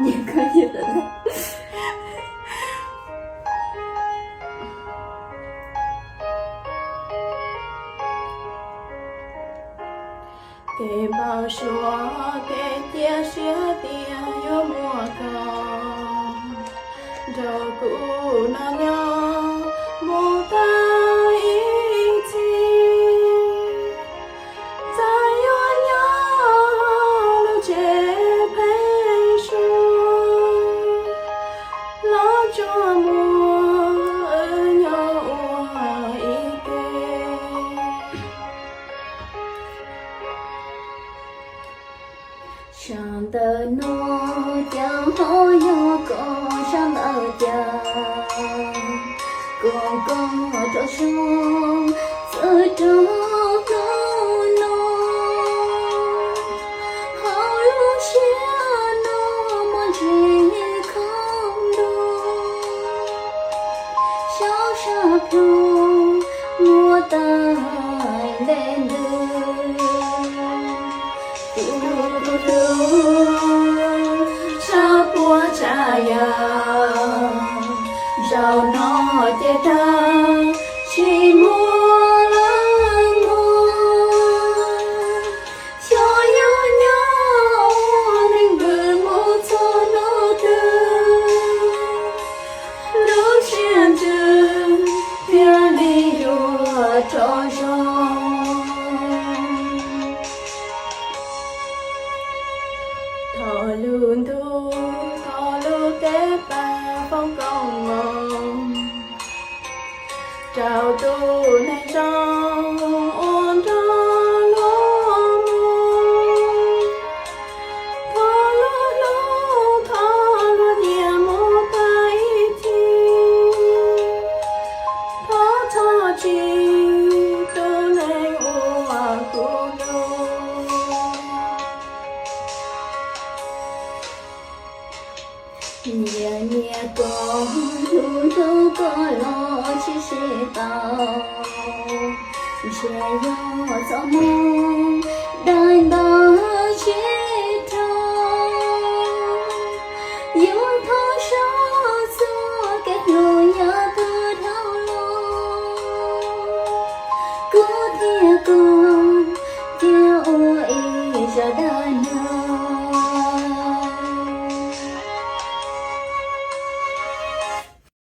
Kev npau suav kev cia siab tias yuav muaj koj nrog kuv noj nyob mus tag ib txhis. Txawm yuav nyob lub tsev pheeb suab, los tsuas muaj wb nyob ua ib ke. Sab ntawm no cas ho yog koj sab ntawd cas, kom koj rau zoo txawm rau hnub no. Hauv lub siab no muaj ntsis khoom ntuj, xyov sab plhu muaj tag ntev ntws. Kuv hlub tshaj puas tshaj yam, zaum no ces tag tsis muaj leej muag. Xyov yuav nyob ua neeg vwm mus txog hnub twg, lub siab ntsws thiaj li yuav rov zoo. Thov lub ntuj, thov lub teb pab foom koob hmoov rau tus neeg zoo uas nrog luag mus. Thov lub hlub, thov luag nyiam mus tag ib txhis. Thov txhob tsim tus neeg uas kuv hlub. Nyias nyias koj, hlub hlub koj los tsis sib tau, ntshe yog txoj hmoo